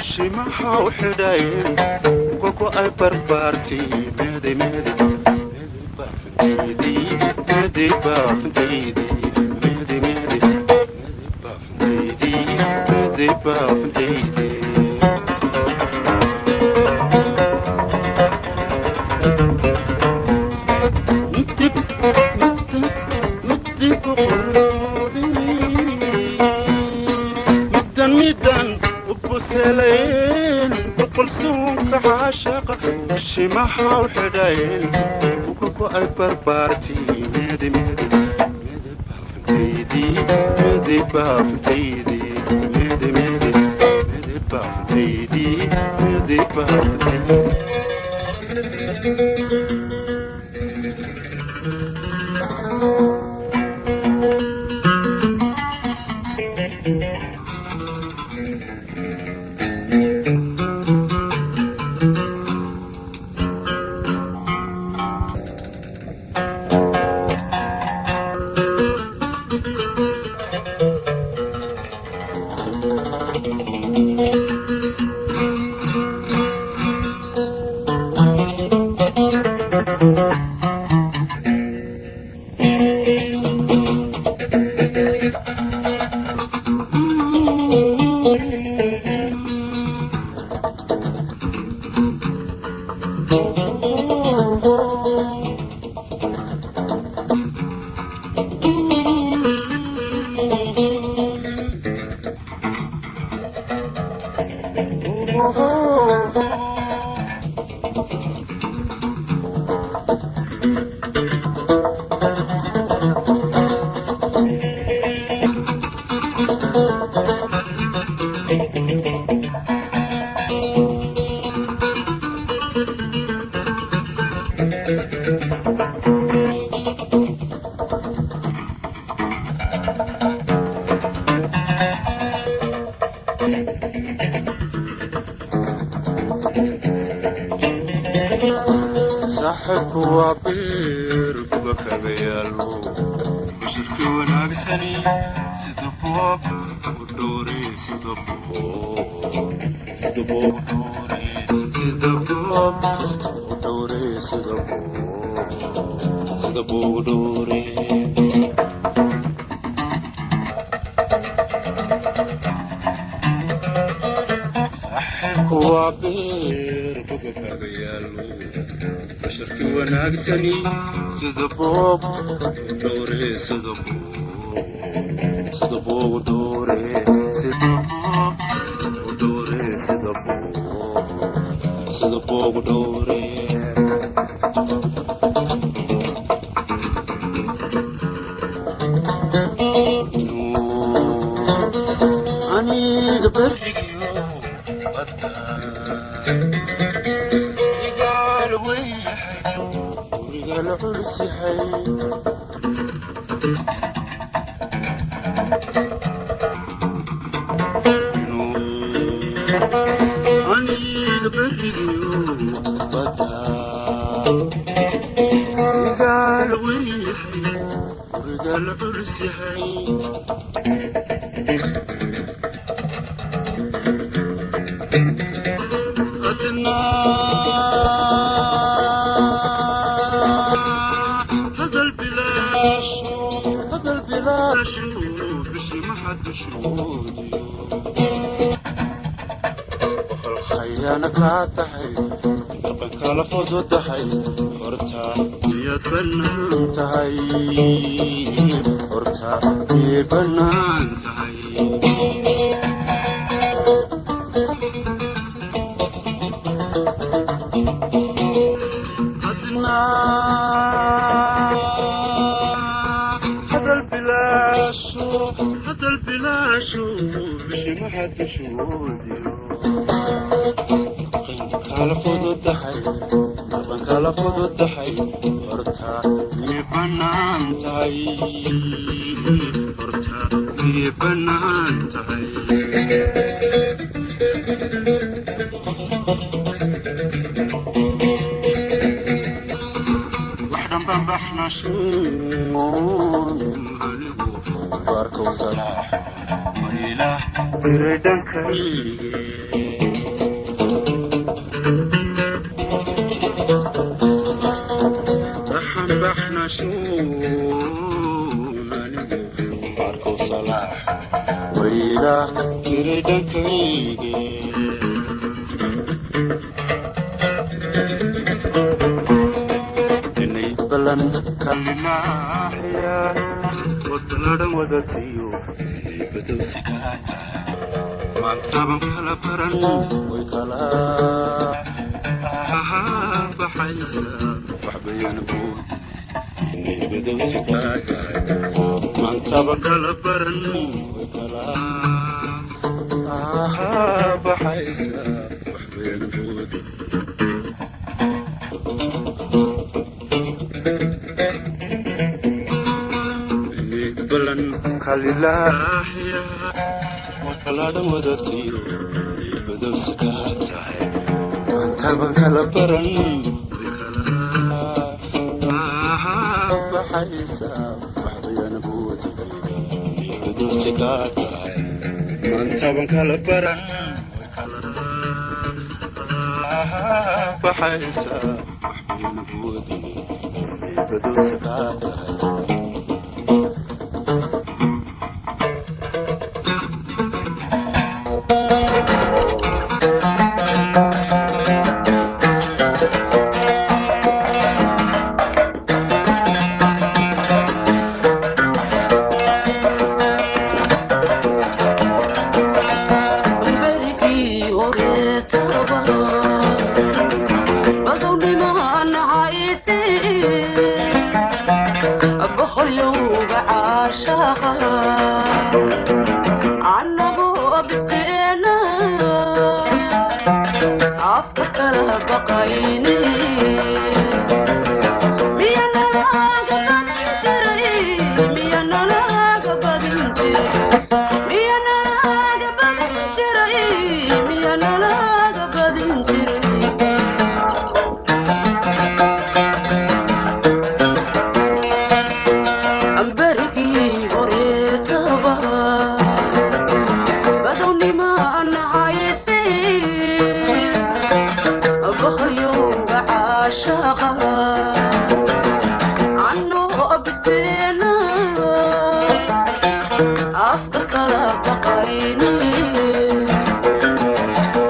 shimaha u xidhayn Uga go'ay barbaartii, meeday, meeday, meeday baafintaydii, meeday baafintaydii, meeday, meeday, meeday baafintaydii, meeday baafintaydii. Middan middan ubuselayn boqol suunka caashaqa shimaha u xidhayn uga go'ay barbaartii, meeday, meeday, meeday baafintaydii, meeday baafintaydii, meeday, meeday, meeday baafintaydii, meeday baafintaydii. Saaxibku waa beer kuba kaga yaalo bashirka wanaagsani, sida boob u dhowre, sida boob, sida boob u dhowre, sida boob u dhowre, sida boob, sida boob u dhowre. Saaxibku waa beer kuba kaga yaalo bashirka wanaagsani, sida boob u dhowre, sida boob, sida boob u dhowre, sida boob u dhowre, sida boob, sida boob u dhowre. Aniga berigiyo badda igaal weyahay, guriga la culus yahay. Aniga berigiyo badda igaal weyahay, guriga la culus yahay. Adna hadal bilaash, hadal bilaash, bishimaha dushoodiyo boqol khayaana kaa tahay, dhaqan kala fududahay, horta miyaad bannaan tahay? Horta miyay bannaan tahay? Adna hadal bilaashu, hadal bilaashu, bishimaha dushoodiyo kala fududahay, dhaqan kala fududahay, horta miyay bannaan tahay? Horta miyay bannaan tahay? Wax dhanbaan baxnashuun anigu baarkow salaax marilah diray dhankayge. Indha jiray dhankayge. Inay balan kalinaaxiya wadaladan wadatayo badowsi kaa maantaban kala baran way kala baxaysa waxbayaan bood inay badowsi kaa tahay maantaban kala baran way kala baxaysa waxbayaan bood inay balan kalilaaxiya wadaladan wadatayo badowsi kaa tahay maantaban kala baran way kala baxaysa waxbayaan bood inay badowsi kaa tahay maantaban kala baran way kala baxaysa waxbayaan bood inay badowsi kaa tahay. Berigii horeetaba badownimana hayse boqolyowga caashaqa annagoo bisteena afka kala baqayne miya nalaga badin jiray miya nalaga badin jiray miya nalaga badin jiray miya nalaga badin jiray. Berigii horeetaba badownimana hayse boqolyowga caashaqa annoo bisteena afka kala baqayne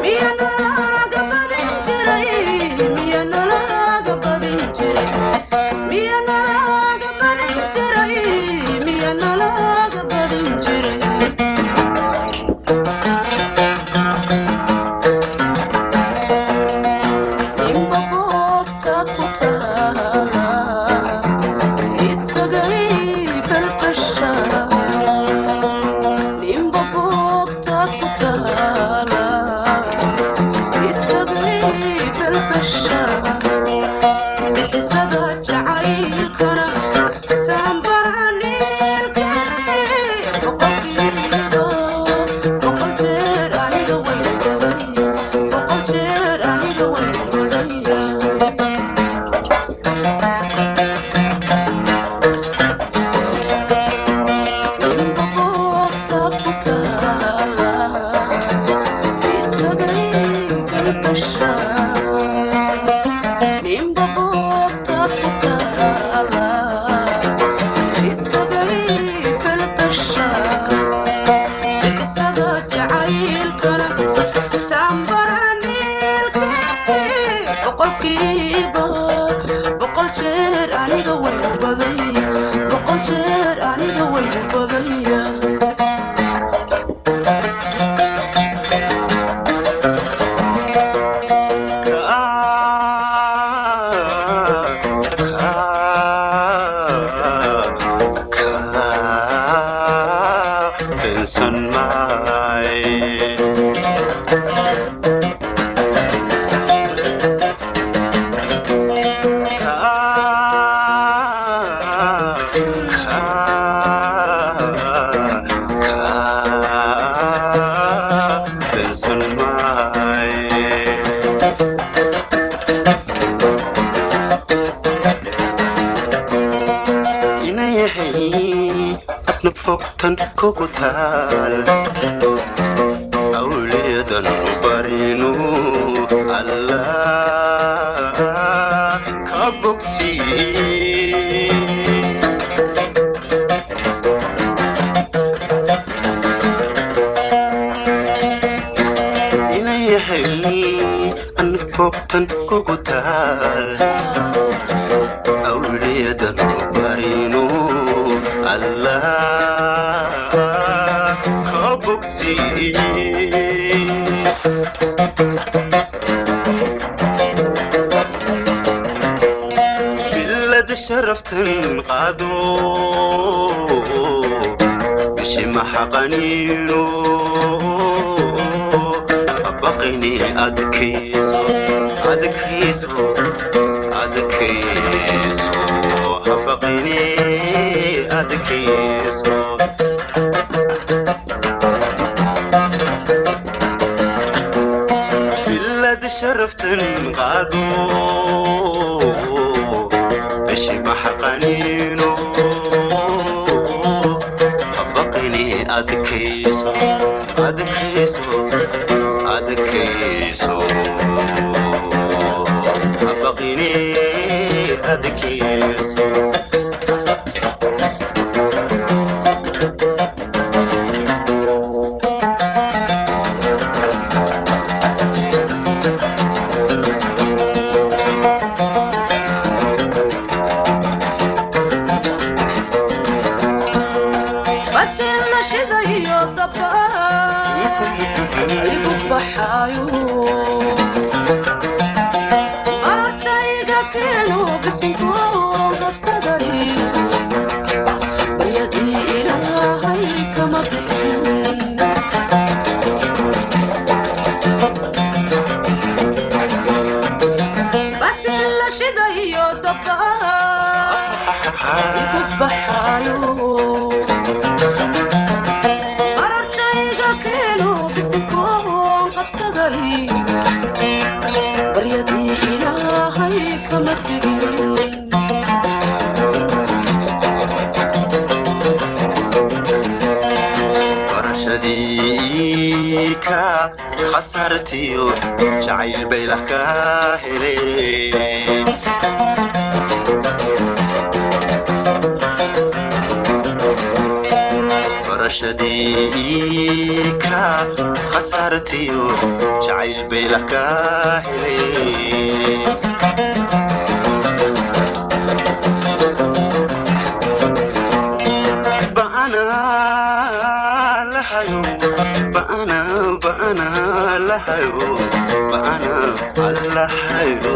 miya nalaga badin jiray miya nalaga badin jiray miya nalaga badin jiray miya nalaga badin jiray. Ninba boobta ku taala isagay balbasha ninba boobta ku taala isagay balbasha bixisada jacaylkana taanbaraniilka boqolkiiba boqol jeer aniga way badanya boqol jeer aniga way badanya. Ninba boobta ku taala isagay balbasha ninba boobta ku taala isagay balbasha bixisada jacaylkana taanbaraniilka boqolkiiba boqol jeer aniga way badanya boqol jeer aniga way badanya. Bensan maay. Bensan maay. Inayahay adna fogtan kugu taal awliyadan barinu Allah ka bogsiye. Tahay an boogtan kugu taal awliyadan barino Allah ka bogsiiye. Bilad sharaftan qaado, bishima xaqaniino, baqini adkayso, adkayso, adkayso, habaqini adkayso. Bilad sharaftan qaado, bishima xaqaniino, habaqini adkayso, adkayso, adkayso, habaqini adkayso. Basilna shidayo dabka igu baxaayo, marartayga keeno bisinku qabsaday, baryadii Ilaahay kama bixin. Basilna shidayo dabka igu baxaayo, marartayga keeno bisinku qabsaday, baryadii Ilaahay kama tegin. Barashadii ka khasartiyo jacayl baylah ka helay. Barashadii ka khasartiyo jacayl baylah ka helay. Ba'ana lahayo, ba'ana, ba'ana lahayo, ba'ana allahayo.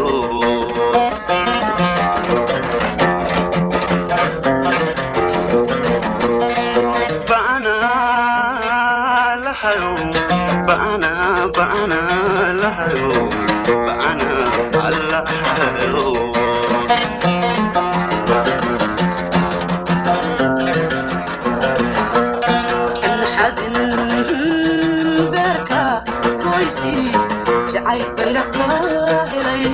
Ba'ana lahayo, ba'ana, ba'ana lahayo, ba'ana allahayo. Naxadin beerka goysi jacayl bayna ka helay.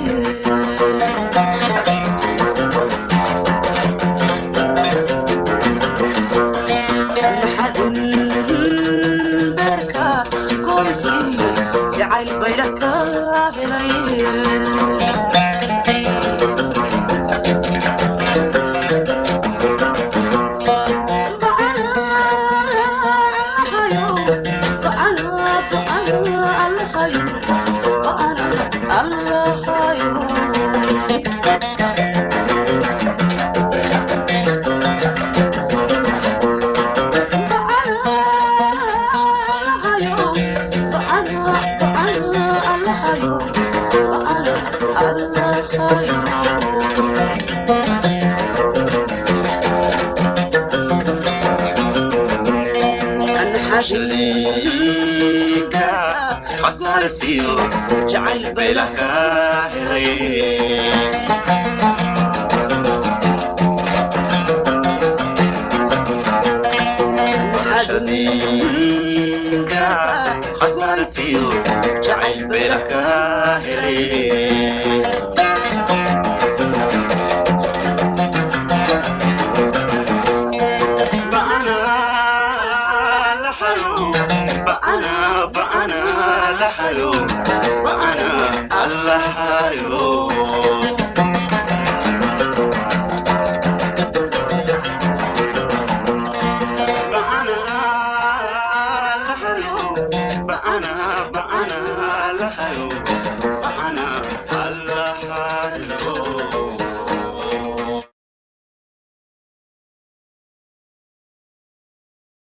Naxadin beerka goysi jacayl bayna ka helay. Shaliga khasarsiyo jacayl baylah ka helay. Barashadiinka khasarsiyo jacayl baylah ka helay. Ba'ana lahayo, ba'ana, ba'ana lahayo, ba'ana allahayo. Ba'ana lahayo, ba'ana,